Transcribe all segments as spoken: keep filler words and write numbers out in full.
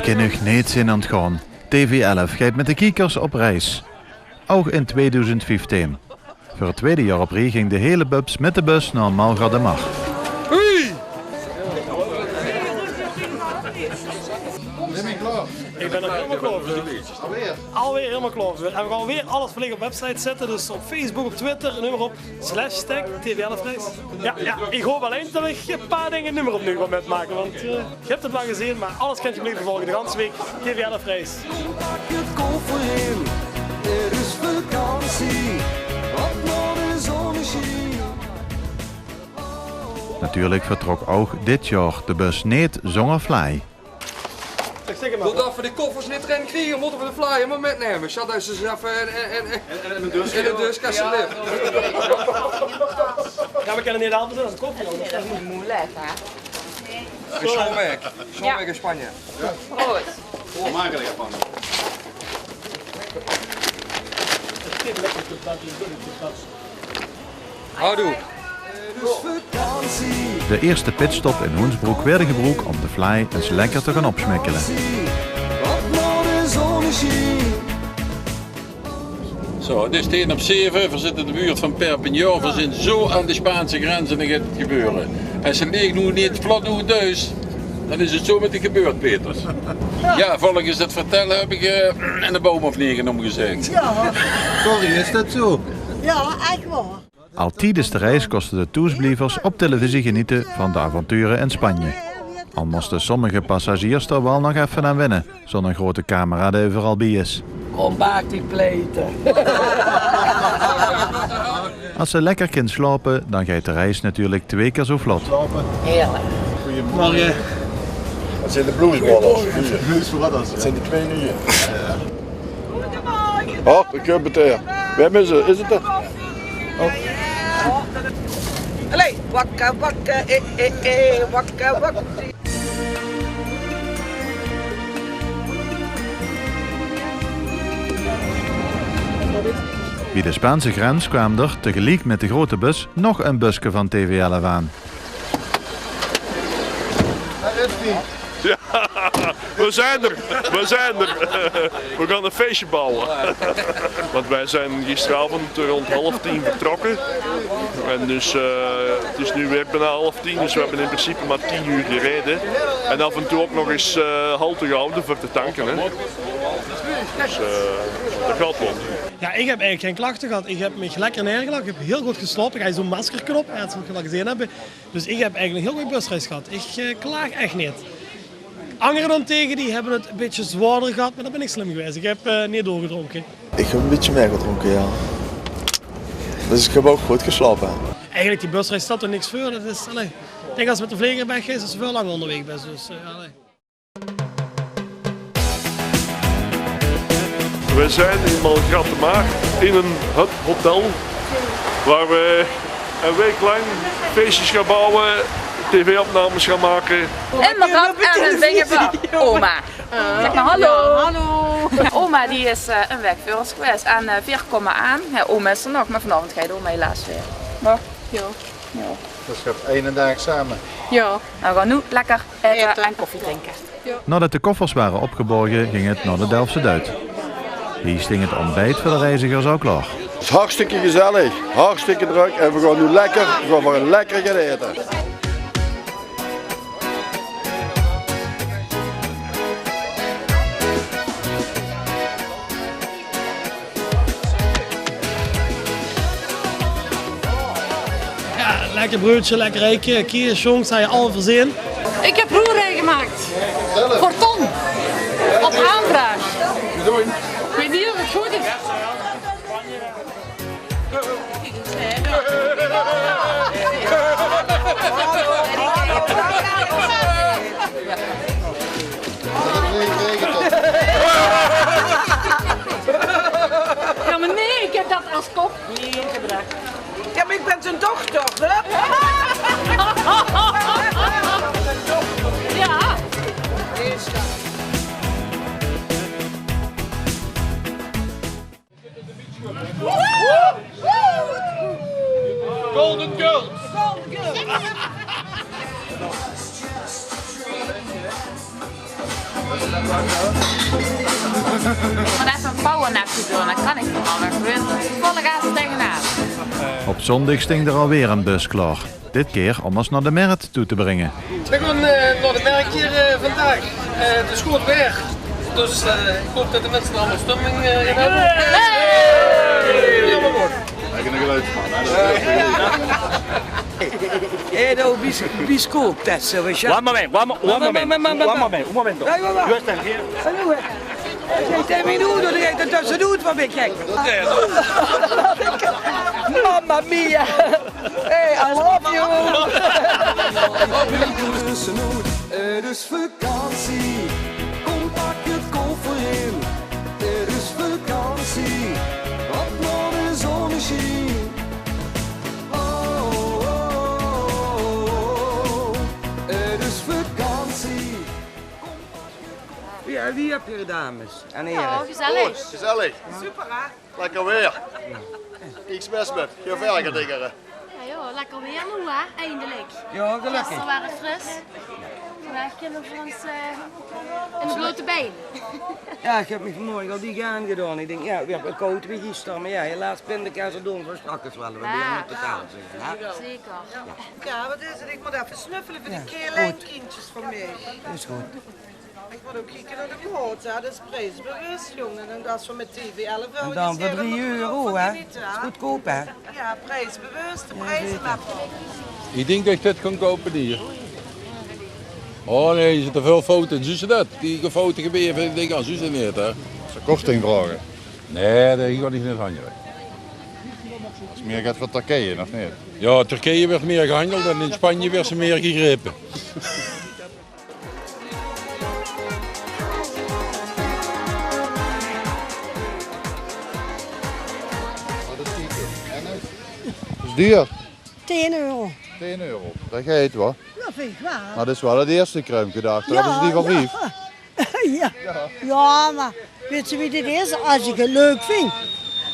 Kin uch neet zeen ontgaon. T V elf geit mit de kiekers op reis. Ouch in tweedoezend vieftien. Veur 't twiede jaor op rie ging de hele bubs mit de bus nao Malgracht de Mar. Oei! Ich bön d'r hielemaol klaor veur. Alweer? Alweer hielemaol klaor veur. En veer gaon weer alles vlieëg op website zitte. Dus op Facebook, op Twitter, neum mer op, slash tech T V elf reis. Jao, jao, ich haop allein det ich e paar dinger neet mieë opnuuj gaon mitmake, want, eh, geer höb 't waal gezeen, mer alles kènt geer blieve volge de ganse waek, T V elf reis. Pak 't koffer in, 't is vakantie, op nao de zonnesjien. Natuurlik vertrok ouch dit jaor de bus neet zónger flaai. Doordet veer de koffers neet d'rin kriege, mótte veer de flaai mer mitnumme. Sjaat, det is dus effe ein, ein, ein, ein, ein deursje. Ein deursje, alsjeblieft. Jao, veer kinne neet altied aan de koffie, jóng. Det is moeilik, hè? Zo'n week. Zo'n week in Spanje. Proost. Makkelijk van. Houdoe. De eerste pitstop in Hoensbroek waerde gebroek óm de flaai ins lekker te gaon opsmikkele. Zo, 't is tien op zeve. Veer zitte in de buurt van Perpignan. Veer zeen zo aan de Spaanse grens en dan geit 't gebeure. Es se 't leech noe neet vlot oet duis, dan is 't zo mit dich gebeurd, Peters. Jao, volges 't vertèlle höb ich, eh, eine boum of nege ómgezaeg. Jao. Sorry, is det zo? Jao, ech waor. Al tiedes de reis koste de thoesblievers op televisie geniete van de avonture in Spanje. Al móste sommige passagiers d'r waal nog effe aan wenne, zo'n grote camera die euveral bie is. Kóm, maak die pleite. Es se lekker kins slaope, dan geit de reis natuurlik twee kier zo vlot. Heerlijk. Goeiemorgen. Det zeen de bluesbrothers. Bluesbrothers, det zeen die twee nuuje. Oh, dao kump 't, hè. Wae is 't? Is 't 'r? Oh. Allee, wakka, wakka, eh, eh, eh, wakka, wakka. Bie de Spaanse grens kwaam d'r tegeliek mit de grote bus nog ein buske van T V elf aan. Daar is die. Ja, we zijn er. We zijn er. We gaan een feestje bouwen. Want wij zijn gisteravond rond half tien vertrokken. En dus, eh, het is nu weer bijna half tien, dus we hebben in principe maar tien uur gereden. En af en toe ook nog eens, eh, halte gehouden voor te tanken, hè. Dus, eh, dat gaat wel. Ja, ich höb eigelik gein klachte gehad. Ich höb mich lekker neergelag. Ich höb hiel good geslaope. Ich haw zo'n maskerke op, es geer 't waal gezeen höb. Dus ich höb eigelik ein hiel gooj busreis gehad. Ich, eh, klaag ech neet. Angere daontege, die höbbe 't ein bietje zwaorder gehad, mer dan bön ich slim gewaes. Ich höb, eh, neet doorgedrónke. Ich höb ein bietje mieë gedrónke, jao. Dus ich höb ouch good geslaope. Eigelik, die busreis stèlt d'r niks veur. Det is, allee, ich dink es se mit de vleger weggeis, det se väöl langer óngerwaeg bös. Dus, eh, allee. We zijn in Malgrat de Maar in een hut hotel waar we een week lang feestjes gaan bouwen, tv-opnames gaan maken. En Malgrat en hun vinger van oma. Zeg maar hallo. Hallo. Oma die is, eh, ein waek veur ós gewaes en, eh, veer kómme aan. Hè, oma is d'r nog, mer vanaovend geit oma helaas weer. Mer, jao. Dus ge hebt één daag samen? Jao. En we gaon noe lekker aete en koffie drinke. Naodet de koffers wore opgeborge, ging 't nao de Delftse Duit. Hie sting 't ontbijt veur de reizigers al klaor. 't Is hartstikke gezellig, hartstikke druk en we gaon noe lekker, we gaon veur ein lekker get aete. Ja, lekker breudje, lekker eike, kies, jonges, haw je al verzin. Ik heb roerij gemaakt. Zelf? Voor Ton. Op aanvraag. Bedoeling? Ik weet niet of het goed is. Ja, maar nee, ik heb dat als kop niet ingebracht. Ja, maar ik ben zijn dochter, hè? Ja. Golden Girls. Mer effe ein powernapje doon, dan kan ich d'r waal weer gewoon volle gaas tegenaan. Op zondig sting d'r alweer ein bus klaor. Dit keer om ós nao de mert toe te bringe. Veer gaon, eh, nao de mert hie, eh, vandaag. Eh, 't is good waer. Dus, eh, ich haop det de minse allemaol stumming, eh, in höbbe. Hey! Jammer good. Eigen geluidsman, hè? Hey, doe, bis-, biscoop, det is zo, wis se. One moment, one mo-, one moment, one moment, one moment. Ja, ja, ja. Just even here. Hallo, hè. Zèk, taenge mich, doe, doe, doe, det is doe, waat bön ich gek. Mamma mia. Hey, I love you. 't Is vakantie, kom pak de koffer in. 't Is vakantie, op nao de zonnesjien. Oh, oh, oh, oh, oh. 't Is vakantie. Ja, wie höb geer 't, dames en hiere? Ja, gezellig. Good, gezellig. Super, hè? Lekker waer. Niks mis mit. Gevaerlike dinger. Ja, joh, lekker waer noe, hè? Eindelik. Ja, gelökkig. Gister waas 't fris. Vandaag kinne v'r ós, eh, in de blote bein. Ja, ich höb mich vanmorge al dik aangedaon. Ich dink, ja, weer kaod wie gister, mer ja, helaas, pindakaas en doon v'r straks waal weer. Ja, bie ós op de taofel zitte, hè? Zeker. Ja, waat is 't? Ich mót effe snuffele veur die klein kindjes van mich. Is good. Ich mót ouch kieke nao de maot, hè. Det is priesbewus, jóng. En es v'r mit T V elf organisere, mót v'r ouch van geneete, hè. En dan veur drie euro, hè. Is goodkoop, hè. Ja, priesbewus, de prieze. Ich dink det ich dit kan koupe hie. Oh nae, d'r zitte te väöl foute in. Zuus se det? Die foute gebäöre, vinj ich, aan, zuus se neet, hè? Ze korting vraoge. Nae, det kan ich neet handele. Det is mieë get veur Turkije, of neet? Ja, Turkije wuuert mieë gehandeld en in Spanje wuuert ze mieë gegrepe. Is duur. Tien euro. Tien euro. Det geit waal. Det vinj ich waal. Mer det is waal 't ierste kruimke dao. Dao höbbe ze die veur vief. Ja. Ja, mer wits se wie dit is? Es ich 't leuk vinj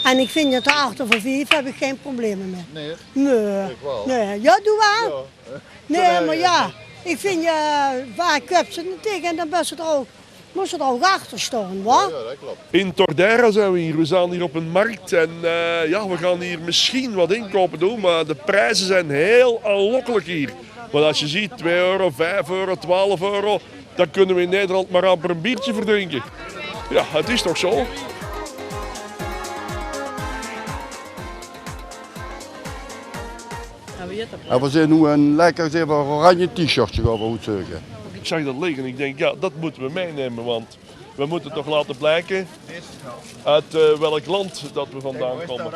en ich vinj 't te acht of te vief, höb ich gein probleme mit. Nae. Nae. Ich waal. Nae. Ja, doe waal? Ja. Nae, mer ja, ich vinj, eh, vaak kóps se 't taenge en dan bös se d'r ouch, mós se d'r ouch achter staon, wa? Ja, ja, det klop. In Tordera zeen v'r hie. V'r zeen hie op ein mert en, eh, ja, v'r gaon hie mesjien waat inkoupe doon, mer de prieze zeen hieël aanlokkelik hie. Want es se zuus, twee euro, vief euro, twelf euro, dan kinne v'r in Nederland mer amper ein bierke verdrinke. Ja, 't is toch zo. Ja, v'r zeen noe ein lekker, zeen v'r, oranje T-shirtje gaon v'r oetzeuke. Ich zag det ligke en ich dink, ja, det mótte v'r mitnumme, want v'r mótte toch laote blieke oet, eh, welk land det v'r vandaag kómme.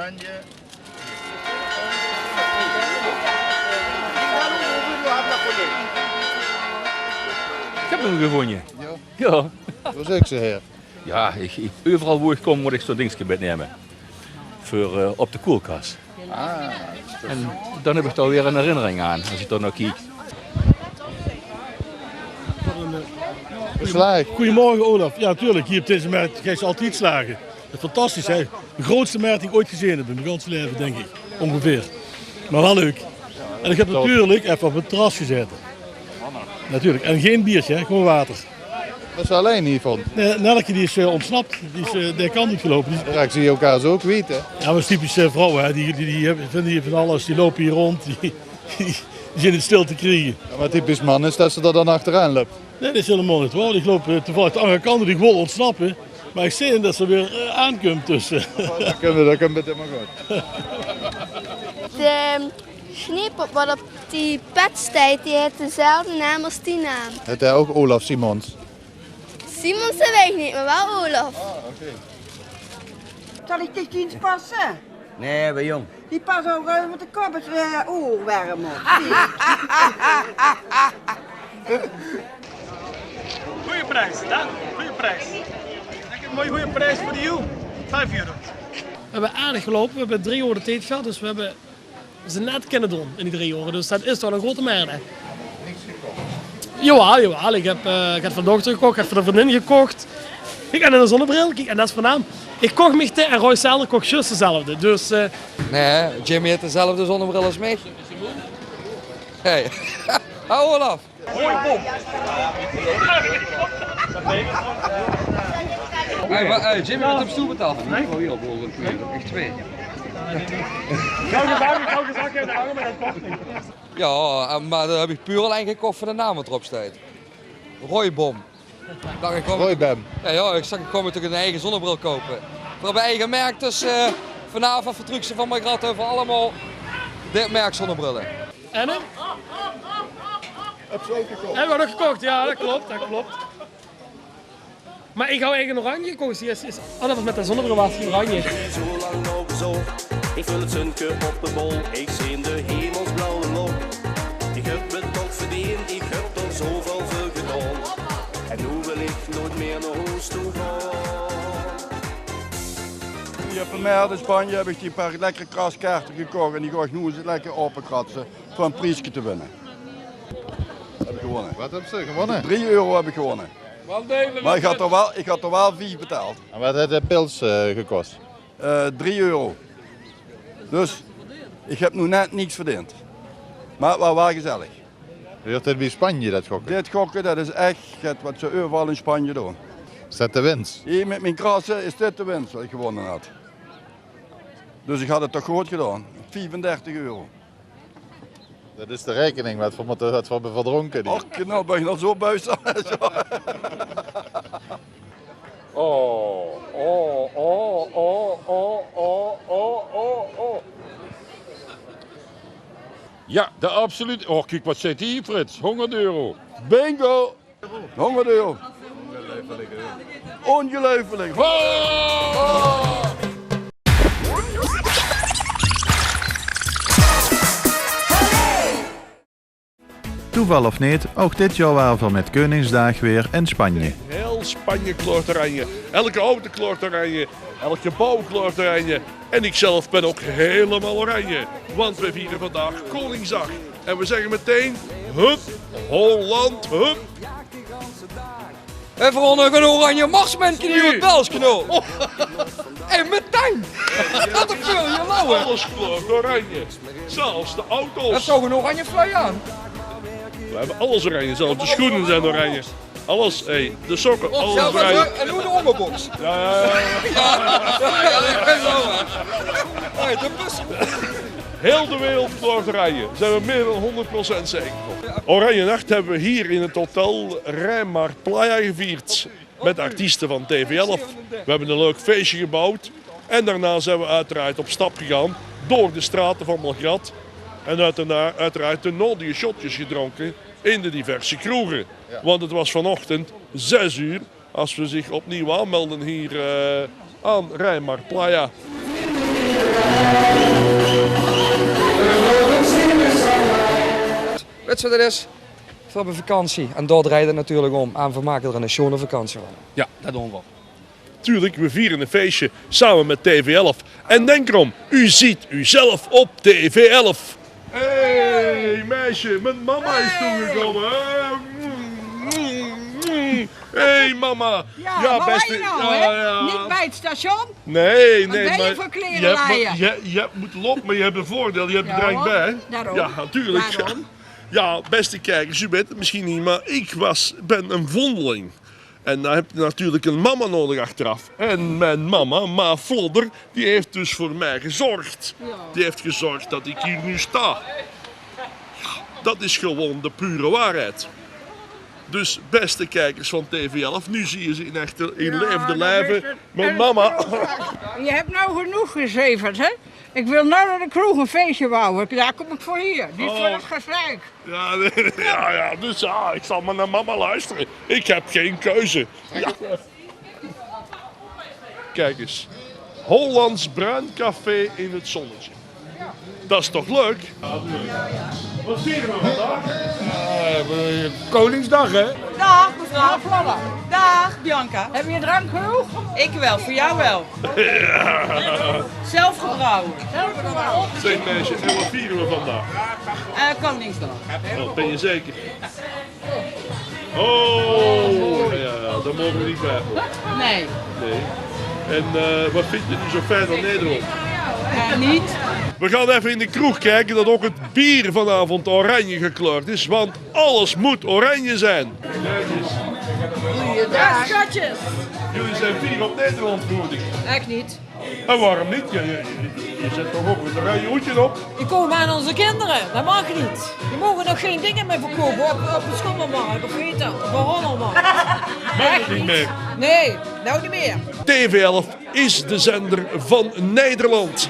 Ich höb 'm gevónje. Ja. Ja. Wo zeen ze, heer? Ja, ich, ich, euveral wo ich kóm, mót ich zo'n dingske mitnumme. Veur, eh, op de koelkas. Ah. En dan höb ich dao weer ein herinnering aan, es ich dao nao kiek. Geslaag. Goeiemorge, Olaf. Ja, natuurlik. Hie op deze mert geis se altied slage. Det is fantastisch, hè? De groeatste mert die ich ooit gezeen höb in mien ganse laeve, dink ich. Óngeveer. Mer waal leuk. En ich höb natuurlik effe op 't terras gezaete. Natuurlik. En gein bierke, hè? Gewoon water. Det is allein hie van. Nae, Nelleke die is, eh, óntsnap. Die is, eh, dae kant oetgeloupe. Die is... Direk zeen ze elkaar zo ouch kwiet, hè? Ja, mer typisch, eh, vrouwe, hè. Die, die, die höbbe, vinje hie van alles. Die loupe hie rónd. Die, die, die zeen neet stil te kriege. Ja, mer typisch man is det se d'r dan achteraan löps. Nae, det is hielemaol neet waor. Ich loup, eh, toevallig de anger kant oet, ich wól óntsnappe, mer ich zeen det ze weer, eh, aankump, dus, eh. Det kump, det kump hielemaol good. De, ehm, sneepop waat op die pet steit, die haet dezelfde naam es die naam. Haet hae ouch Olaf Simons? Simons, det weit ich neet, mer waal Olaf. Ah, oké. Zal ich dich ins passe? Nae, wae jóng. Die pas ouch, eh, mit de kop is, eh, oorwerm op. Goeie pries, hè? Goeie pries. Ein mooi goeie pries veur de joe. Vief euro. V'r höbbe aardig geloupe. V'r höbbe drie oor de tied gehad, dus v'r höbbe ze net kinne doon in die drie oor. Dus det is toch ein groeate mert, hè. Jawaal, jawaal. Ich höb, eh, ich höb veur de dochter gekoch, ich höb veur de vriendin gekoch. Kiek, en eine zonnebril. Kiek, en det is veur häöm. Ich koch mich de, en Roy Selder koch zjus dezelfde. Dus, eh. Nae, Jimmy haet dezelfde zonnebril es mich. Hey. Ha, Olaf. Hey, wa- hey, Jimmy, wat höbs doe betaald? Nae? Oh, jao, wel, eh, ech twee. Jao, eh, mer det kocht neet. Jao, eh, mer det höb ich puur allein gekoch veur de naam wat d'rop steit. Roeibom. Dach ich, kóm, Roeibom. Jao, jao, ich zag, ich kóm toch ein eige zonnebril koupe. Veer höbbe eige merk, dus, eh, vanaaf vertrèk ze van Margrat euver allemaol dit merk zonnebrille. En? Höbs se ouch gekoch? Höbbe v'r ouch gekoch, jao, det klop, det klop. Mer ich haw eigelik ein oranje gekoch, die is, is, oh, det waas mit de zonnebril, waas die oranje. Zo lang nog zo. Ich wil het zunke op de bol, ich zeen de hemelsblauwe lol. Ich höb het toch verdeend, ich höb d'r zoväöl veur gedaon. En noe wil ich noeit mieë nao hoes toe gaon. Ich höb veur mich in Spanje höb ich die paar lekkere kraskaarte gekoch en die gaon ich noe ins lekker opekratse veur ein prieske te winne. Höb ich gewónne. Wat höbs se gewónne? Drie euro höb ich gewónne. Mer ich had d'r waal, ich had d'r waal vief betaald. En wat haet de pils, eh, gekos? Eh, drie euro. Dus ich höb noe net niks verdeend. Mer het waas waal gezellig. Huurt dit bie Spanje, det gokke? Dit gokke, det is ech get wat ze euveral in Spanje doon. Is det de wins? Hie mit mien krasse is dit de wins wat ich gewónne had. Dus ich had het toch good gedaon. Viefendertig euro. Det is de raekening wat v'r mótte, wat v'r höbbe verdrónke, die. Och, noe bön ich nog zo buis. Oh, oh, oh. Jao, de absoluut. Oh, kiek, wat zit hie, Frits? Hóngerd euro. Bingo! Hóngerd euro. Óngeluifelik. Oh! Toeval of neet, ouch dit jaor ware v'r mit Keuningsdaag weer in Spanje. Heel Spanje kleurt oranje. Elke auto kleurt oranje. Elk gebouw kleurt oranje. En ikzelf bin ouch hielemaol oranje. Want we viere vandaag Koningsdag. En we zegge metein: hup, Holland, hup. En v'r höbbe nog ein oranje marsminke hie oet België, hoor. En metein. Det is väöl, jao. Alles kleurt oranje. Zelfs de auto's. Det is toch ein oranje fluit aan. We höbbe alles oranje, zelfs de sjoene zeen oranje. Alles, hé, de sokke, alles oranje. En noe de óngerboks. Jao, jao, jao. Hey, de bus. Heel de wereld kleurt oranje. Zeen we mieë dan hóngerd procent zeker van. Oranjenach höbbe we hie in het hotel Rijn Mar Playa gevierd. Mit artieste van T V elf. We höbbe ein leuk feesje gebouwd. En daonao zeen we oeteraard op stap gegange door de straote van Margrat. En oeteraard de nudige shotjes gedrónke in de diverse kroege. Want het waas vanochtend zes oer es we zich opnuuj aanmelden hie, eh, aan Rijn Mar Playa. Wits se wat het is? V'r höbbe vakantie en dao drejt het natuurlik óm. En v'r make d'r ein sjoon vakantie van. Jao, det doon v'r. Natuurlik, we viere ein feesje same mit T V elf. En dink d'raan, u zeet uzelf op T V elf. Hey, meisje, mien mama is toegekómme. Hey, mama. Jao, beste, jao, jao. Neet bie het station? Nae, nae, mer je höbs mótte loupe, mer je höbs ein veurdeil, je höbs ein drank bie, hè? Jao, natuurlik. Jao, beste kiekers, geer weit het mesjien neet, mer ich waas, bin ein vondeling. En dan höbs se natuurlik ein mama nudig achteraf. En mien mama, Ma Flodder, die haet dus veur mich gezörg. Jao. Die haet gezörg det ich hie noe staon. Jao, det is gewoon de pure waarheid. Dus, beste kiekers van T V elf, noe zeen ze in echte, in laevende laeve mien mama. Je höbs noe genóg gezeverd, hè? Ich wil noe nao de kroeg ein feesje bouwe. Dao kóm ich veur hie. Neet veur det gezeik. Jao, jao, jao, dus jao, ich zal mer nao mama loestere. Ich höb gein keuze. Jao. Kiek ins. Hollands Bruin Café in het zonnetje. Det is toch leuk? Wat viere we vandaag? Eh, Koningsdag, hè? Dag, mevrouw. Dag, Bianca. Höbs se drank genóg? Ich waal, veur dich waal. Zelf gebrouwe. Zeg, meisje, en wat viere we vandaag? Eh, Koningsdag. Oh, bin je zeker? Oh, jao, jao, dao moge we neet bie. Nae. Nae. En, eh, wat vinjs se noe zo fijn aan Nederland? Neet. We gaon effe in de kroeg kieke det ouch 't beer vanaovend oranje gekleurd is, want alles mót oranje zeen. Daag, sjatjes. Geer zeet fier op Nederland, huur ich. Ech neet. En waorom neet? Geer, geer, geer zit toch ouch mit ein oranje hoedje op? Ich kóm aan ózze kinder, det maag neet. Die moge nog gein dinger mieë verkoupe op, op de Sjommelmarkt of wie hèt det, de Rommelmarkt. Maag neet mieë. Nae, noe neet mieë. T V elf is de zender van Nederland.